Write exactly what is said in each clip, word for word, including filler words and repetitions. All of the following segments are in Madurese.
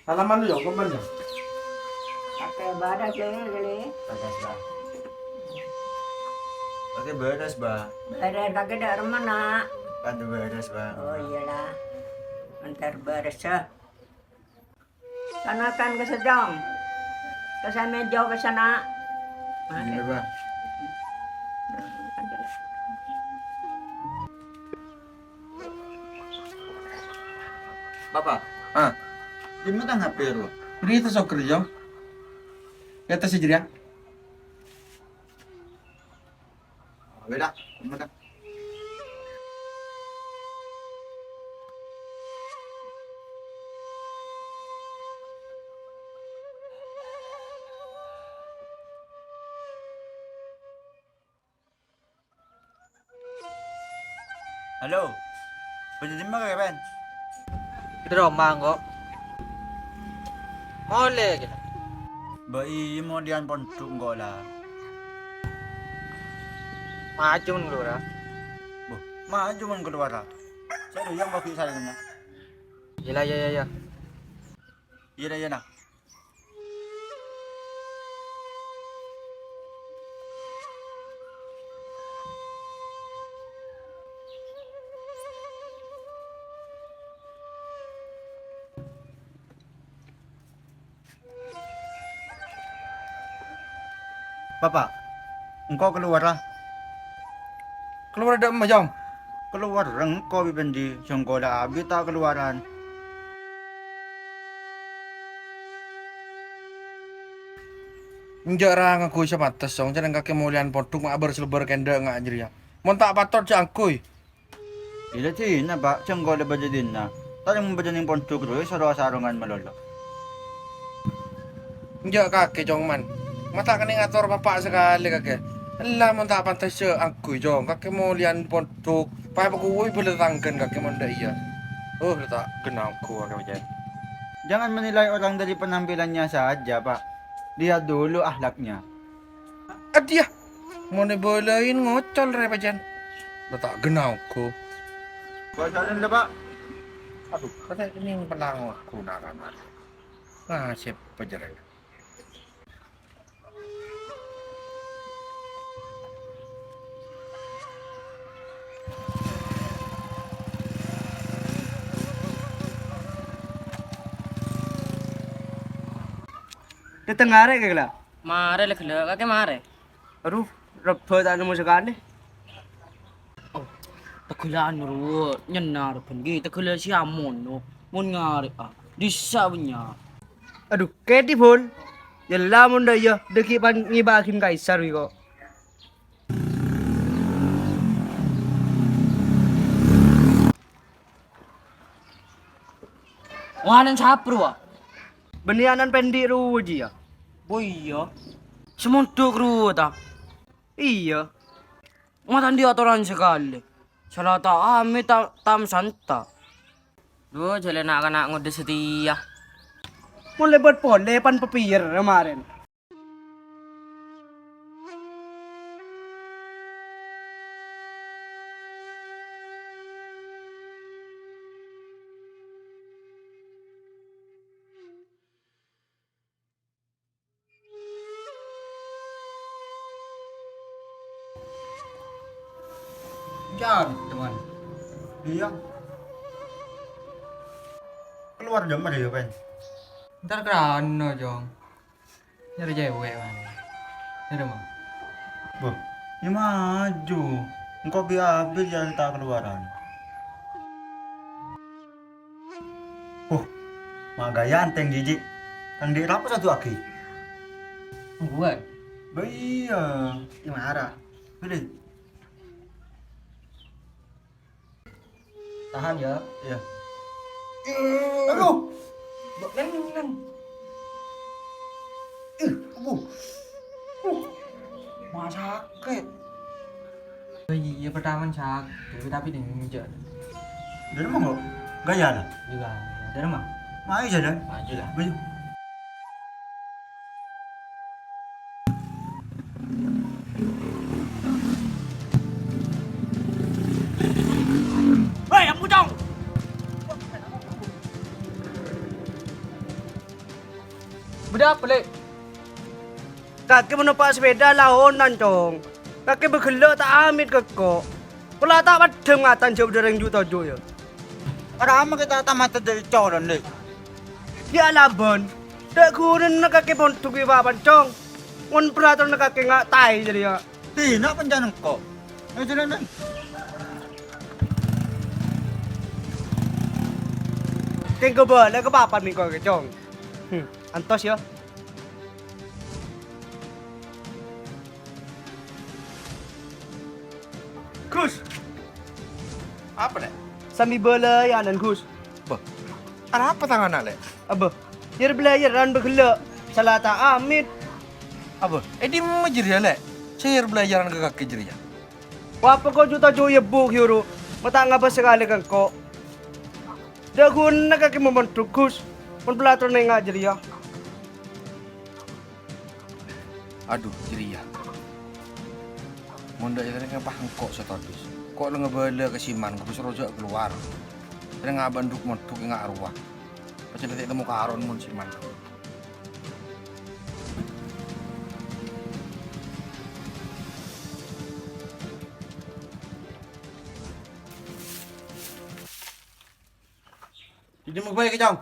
Salaman lu, Jong, kemana, Jong? Pakai badas, Jong, kali. Badas, Ba. Pakai badas, Ba. Badas kaki dak remen, Nak. Kan badas, Ba. Oh, iyalah. Entar badas, ya. Sanakan ke sedang. Ke sana, jauh ke sana. Iya, Ba. Bapa'. Ah. Dimma tang H P rowa? Bâdâ è attas sokèr, Jong. È attas jârèya. Bâdâ, bâdâ. Halo. Bâdâ dimma kakè, Pèn? Bâdâ è roma, engko'. Molè, ghi. Bâ iyâ, molèyan pondhuk, engko', la. Maju mon kalowara. Boh, maju mon kalowara. Sè dâ' iyâ, engko' ghi' sarengnga. Iyâ, la, iyâ, iyâ, iyâ. Iyâ, la, iyâ, na. Bapa', engko' kalowara. Kalowara dâ' emma, Jong? Kalowara engko' bi' bâ'na, sèngko' la abit ta' kalowaran. Enjâ' ra ngangghuy sè pantes, Jong, jhâ' kakè molèyan pondhuk ma' abâr-salbâr kèndhâ' nga' jârèya. Mon ta' patot, jhâ' angghuy. Iyâ, la dinna, Pa', sèngko' la bâdâ dinna. Tadâ' mon bâdâ neng pondhuk rowa, soro-sarongan malolo. Enjâ' kakè, Jong, man. Ma' ta' kennèng ator Bapa' sakalè, kakè. Ella, mon ta' pantes, jhâ' angghuy, Jong. Kakè molèyan pondhuk. Paè pakuwi bâlâ tangghân kakè mon dâ' iyâ. Uh, la ta' ghenna' angghuy, kakè, jhâ'. Jangan menilai orang dari penampilannya saja, Pak. Lihat dulu akhlaknya. Adiyâ, mon èbâlâi ngocol rè pajhân. La ta' ghenna' angghuy. Bâjâlân la, Pa'. Adu, katè kennèng pèlang angghuy na' kamar. Nasib pajhârâ. Dâteng arè kèya, Gla? Marè la ghellâ', kakè marè. Adu, rebbhâ ta' nemmo sakalè. Oh, tèghellâ'ân rowa, nyenna rebbhâ ghi, tèghellâ' sè amono, mon ngarè', ah, dissa' bânnya'. Adu, kèdhi, Bun. Yella mon dâ' iyâ, dâggi' pan ngibâ'aghin Kaisar wi ko'. Wah, nan sapa rowa? Bânnè anan pendhi' rowa jiyâ. Oh iyâ. Sè mondhuk rowa ta? Iyâ. Ma' ta' andi' atoran sakalè. Sala ta' amè ta-, tam santa. Duh, jhâlâna na'-kana' ngodâ satèya. Mon lèbât polè pan pèpèyèr marèn. Jhân, Jhân. Iyâ. Kalowar jhâ' marè, Pèn? Entar krana, Jong. Nyarè cèwèk, man. Nyarè, man. Bâh, iyâ maju. Engko' bi' abit jhâ' ta' kalowaran. Huh, ma' ghâjâ antèng jhijhi'. Tang dhi' rapa saduwâghi? Buwât. Bâ iyâ. Iyâ mara. Bâli. Tahan, yâ. Iyâ. Aduh. Mbok neng, neng. Ih, aduh. Uh, ma' sakè'. Oh iyâ, pertama sakè', tapi neng enjâ'. Dâri mana, Mbok? Gaya lah. Iyâ, dâri mana? Maju, jalan. Maju lah. Maju. Woi, yang bujang! Bâdâ apa, Lè'? Kakè mon nompa' sepèda laonan, Cong. Kakè bâghellâ' ta' amèt ka engko'. Pola ta' paddhâm ngatan jhâ' bâdâ rèng ju'-toju', yâ. Arapa kèta ta' matè dâri colo'na, Lè'? Yâ, labân. Ta' ghunana kakè pondhuk bi' bapa'na, Cong. Mon peraturanna kakè nga' taè jârèya. Dina panjhân engko'. Ayo, jalan, jalan. Kèng ghâbâlâ ka papan mèngko', Cong. Hmm, antos, yâ. Gus. Apa, Lè'? Sambi bâlâi anan, Gus. Bâh, arapa tanganna, Lè'? Abbâ, yèr-bâlèyèran bâghellâ', sala ta' amèt. Abbâ, è dimma jârèya, Lè'? Sè yèr-bâlèyèran ka kakè jârèya? Wa, apa ko' ju'-toju' yâ, Bu, Guru? Ma' ta' ngabâs sakalè ka engko'. Ta' ghunana kakè mon pondhuk, Gus. Mon peraturanna nga' jârèya. Adhu, jârèya. Mon dâ' iyâ rèng pas engko' sè todus. Ko' la ngabâlâ ka Siman, ko' soro jâ' kalowar. Rèng abâ' ndhuk-mondhuk enga' rowa. Pajhât ta' temmo karon mon Siman. Jadi mau baik, Cong.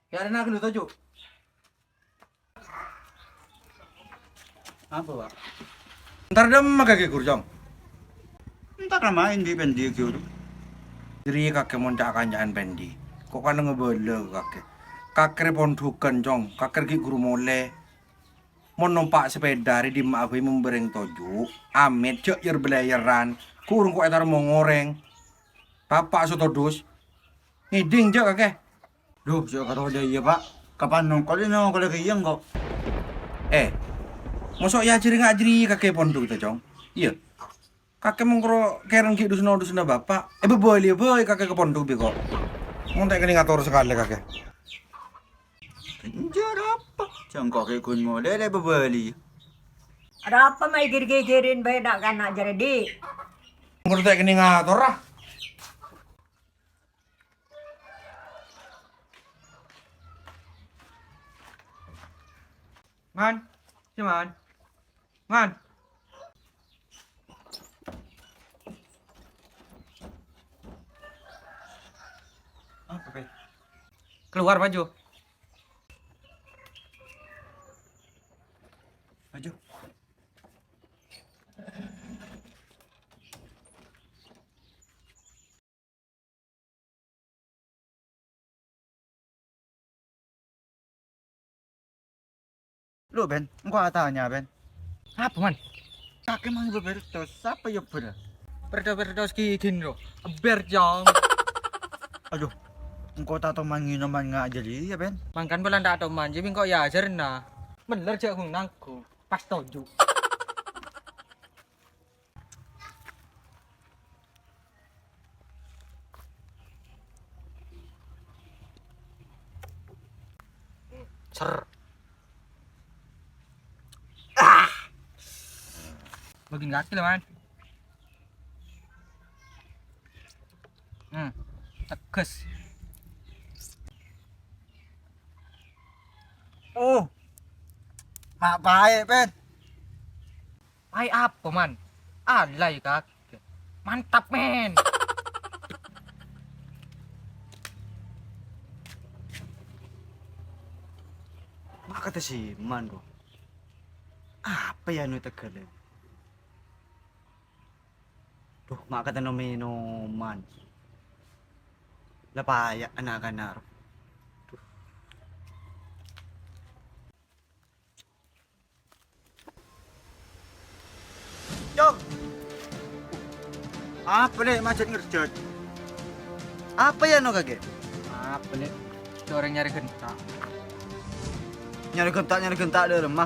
Kè arèna ghâllu toju'. Apa, Pak? Entar dâ' emma kakè, Gur, Cong? Entar maèn dhi'-pendhi, Gur. Jârèya kakè mon ca'-kanca'an pendhi. Ko' kan ngabâlâ kakè. Kakè rè pondhughân, Cong. Kakè rè ghi' ghuru molè. Mon nompa' sepèda rè dimma'a bhâi mon bâreng toju'. Amèt jâ' yèr-bâlèyèran. Ghuru engko' ètarèmo orèng. Bapa' sè todus. Ngèdhing jâ' kakè. Dhu, jâ' karo jâ' iyâ, Pak. Kapan nongkol, nongkol kèya engko'. Eh, moso' yâ jârèya nga' jârèya kakè pondhuk, ta, Cong? Iyâ. Kakè mongkoro kèrèng ghi' dus-nodusna bapa'. Eh, bâbâliyâ bhâi kakè ka pondhuk bi' ko'. Mon ta' kènè ngator sakalè kakè. Jârèya apa? Jâ' engko' ghi' ghun molè, lè bâbâli. Arapa ma' èghir-ghighirè bhâi na'-kana' jârèya, Dhi'? Mongkoro ta' kènè ngator, ah. Man, si Man. Man. Apa, Pe? Keluar maju. Maju. Lu, Ben, engko' atanya, Ben. Apa, Man? Kakè mang bâbârtos, sapa yâ bârâ? Bârâtos-bârâtos ghi' ghun, ro. Ebbher, Cong. Adhu, engko' ta' toman ngènoman nga' jârèya, Ben. Mangkana polana ta' toman, jâ' bi' engko' yâ ajhârna. Mellèr jâ' ghun nangghung, pas toju'. Ser. Ah. Bâgiyân kakè la, Man. Hmm, teges. Oh, ma' paè, Pèn. Paè apa, Man? Alay, kakè. Mantap, men. Ma' kata si Man, kok. Apa yâ anu tegelè? Dhu, ma' kata no-menoman. La paya' ana'-kana'. Dhu. Cong. Apa, Lè', majât ngerjât? Apa ya, no, kakè? Apa, Lè'? Orèng nyarè ghânta'. Nyarè ghânta', nyarè ghânta' dâ' remma.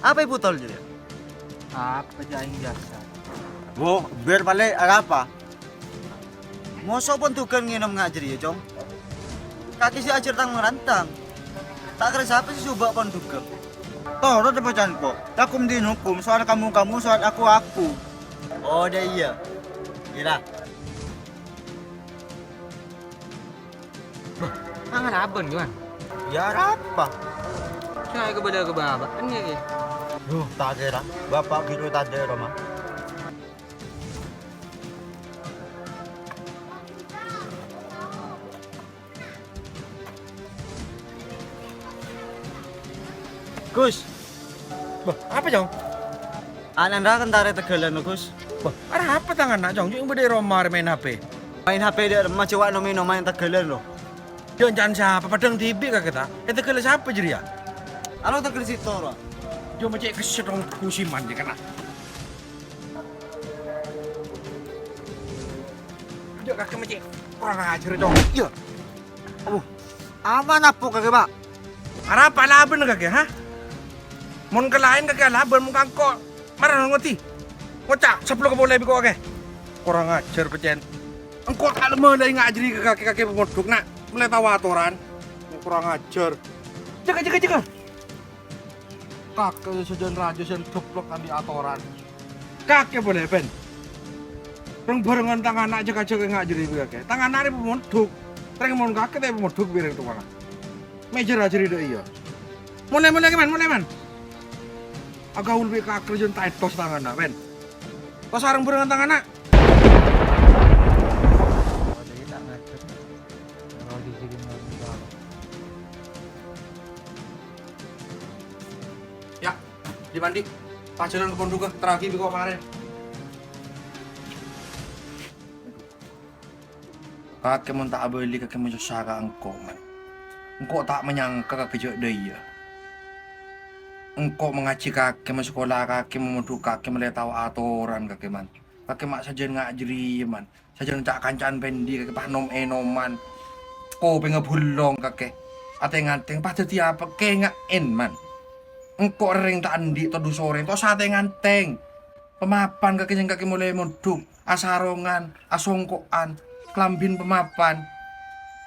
Apa èpotol jârèya? Apa jâ' aèng biasa? Wo, bâr palè, arapa? Moso pondhughân ngènom nga' jârèya, Cong. Kakè sè ajhâr tang-marantang. Ta' kèra sapa sè sobâ' pondhughân. Toro' dâ' pacan, Po. Takum din hukum, soal kamu-kamu, soal aku-aku. Oh, dâ' iyâ. Iyâ la. Bâh, tangan abân, Wan. Ya, arapa? Saya kebada ke bapak, kan ya, Ki? Duh, ta' kèra. Bapak gitu tadi, Roma. Gus. Bâh, apa, Cong? Ananda kentara tegalan, Gus. Bâh, arapa tanganna, Cong? Cuma bâdâ è roma arè maèn H P. Maèn H P dâ' remma cowok no mènom maèn tegalan, lo. Yo, can sapa? Padhâng dhibi' kakè ta? È tegal sapa jârèya? Alo tegal sèttong, Ro. Yo, mecè' kesset dong, kusiman jâ kena. Yo, kakè mecè'. Kurang ajar, Cong. Iya. Aduh. Aman apa kakè, Pak? Arapa alabân kakè, ha? Mon ka laèn kakè alabân, mon ka engko' mara ngodi. Ngoca', sablok ka polè bi' ko' kakè. Kurang ajar, pecèn. Engko' ta' lemmah la enga' jârèya ka kakè, kakè pamondhuk, na'. Mèlè tao atoran. Kurang ajar. Jâgâ, jâgâ, jâgâ. Kakè sajân rajâ sè ndeplok andi' atoran. Kakè polè, Ben. Reng-bhârengan tang ana' jâgâ-jâgâ enga' jârèya bi' kakè. Tang ana' rè pamondhuk. Reng mon kakè ta' pamondhuk bi' rèng towana. Mè' jârèya dâ' iyâ. Molè, molè, Man, molè, Man. Agaul bi' kakè jân ta' ètos tang ana', Ben. Pas sareng bhârengan tang ana'. Ya, di mandi. Pas jhâlân ka pondhughâ, terraghi bi' ko' marè. Kakè mon ta' abâli kakè masossa ka engko', Man. Engko' ta' manyangka kakè jâ' dâ' iyâ. Engko' mangajhi kakè, masakola kakè, mamondhuk kakè, mèlè tao atoran kakè, Man. Kakè ma' sajân nga' jârèya, Man. Sajân ca'-kanca'an pendhi kakè pas nom-ènoman. Kopèngnga bhullong kakè. Atèng-atèng pas dhâddhi apa? Kènga'èn, Man. Engko' rèng ta' andi' todus orèng, ta' osa atèng-atèng. Pamapan kakè jân kakè molè mondhuk, asarongan, asongko'an, kalambhina pamapan.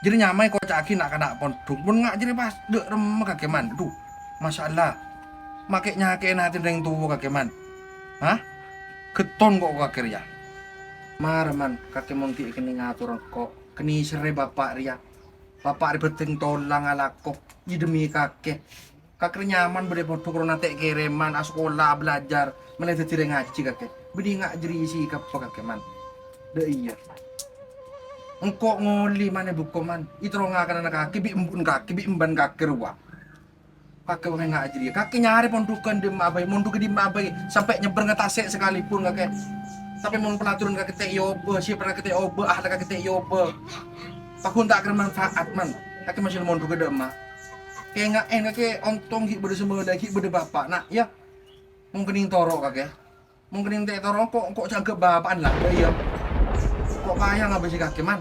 Jârèya nyamaè koca'aghi na'-kana' pondhuk, mon nga' jârèya pas dâ' remma kakè, Man. Duh, masyaallah. Makè nyakè'è atèna rèng towa kakè, Man. Hah? Ghetton ko' kakè rèya. Mara, Man, kakè mon ghi' kennèng ngator engko', kennèng sèrrè bapa' rèya. Bapa' rè bhâdhâng tolang alako, iyâ dhemmi kakè. Kakè rè nyaman bâdâ è pondhuk rowa nantè' kèrèman, asakola, abhâlajhâr, mèlè dhâddhi rèng ngajhi kakè. Bânnè nga' jârèya sikabbhâ kakè, Man. Dâ' iyâ. Engko' ngolè, Man, è bhuko, Man. Èterro ngakanana kakè, bi' embu'na kakè, bi' emban kakè rowa. Kakè orèng nga' jârèya. Kakè nyarè pondhughân dimma'a bhâi, mondhugghâ dimma'a bhâi, sampè' nyèbbrângnga tasè' sakalèpon kakè. Tapè mon palajaran kakè ta' èobâ, sèpa'na kakè ta' èobâ, akhlak kakè ta' èobâ. Paghun ta' kèra manfaat, Man. Kakè masih mondhugghâ dâ' emma'. Kènga'èn kakè ontong ghi' bâdâ sè mèlè, ghi' bâdâ bapa', na', ya. Mon kennèng toro' kakè. Mon kennèng ta' ètoro' engko', engko' jâ' anggep bapa'na la, ya, iyâ. Engko' kaya ngabâsè kakè, Man.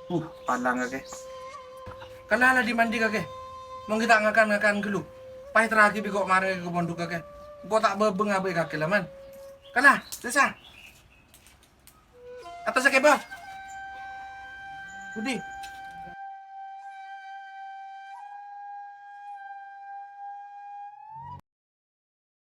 Uh, palang kakè. Kala la di-mandi kakè. Mon ghi' ta' ngakan-ngakan ghâllu. Pas èterraghi bi' ko' marè ka pondhuk kakè. Engko' ta' bâbâng abâ'è kakè la, Man. Kala, Resa. Attas kakè, Bah. Budi.